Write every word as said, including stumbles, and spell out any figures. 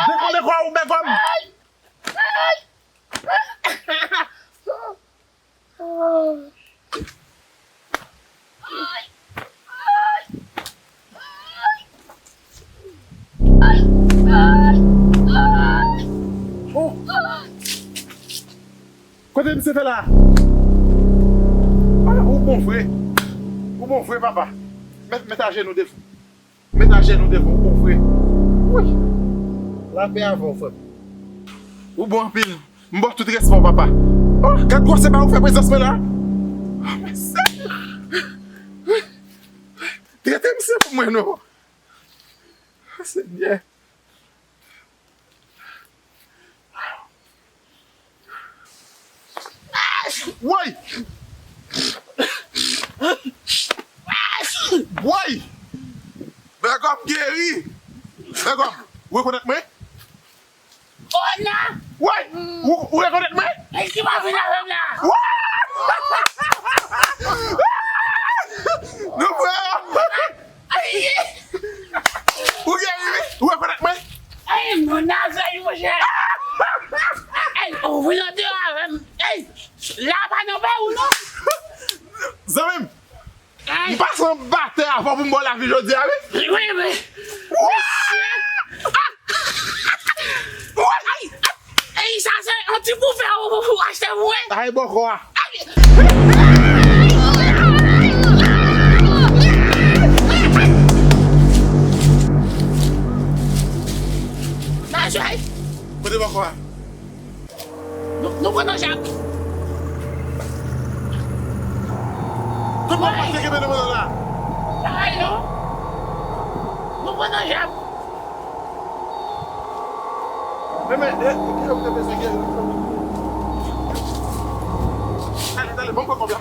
Dekonn de kwa ou bègòm. Oh. Kote misye fè la? Ah, ou bon vre. Ou bon vre, papa. Met, met ajenou devan. Met ajenou devan, ou bon vre. Wi. Lapè avè w, frè m. Ou bon anpil. M ba w tout respè w, papa. Oh, gad gwosè bagay ou fè prezans mwen la. Oh, mèsi. Trete misye pou mwen, non. Senyè. Woy! Woy! Bègòm geri! Bègòm, ou rekonèt mwen? Oh non! Woy! Ou, ou rekonèt mwen? E ki pa vin avè m la? Woy! Non, frè! Ay! Ou geri wi, ou rekonèt mwen? Ay, moun nan fè li, monchè. Ay, ou vin antre avè m. Ay, la pa nan pè ou non. Zanmi m, ay, m pase anba tè avan pou m ba w lavi jodi a, wi. Wi, wi. Wouy! Mesye. Ah! Wouy! Ay! Ey, sa se yon ti poupè ou, ou, ou achte pou mwen. Ay, bòkò a. Ay! Majè! Kote bòkò a? Nou, nou pran nan jab. Tout moun pase kenbe nan mwen la. Ay non. Nou pran nan jab. Men, men, e, e, e, e, e, e, e, tale, tale, ban m pran kòb la.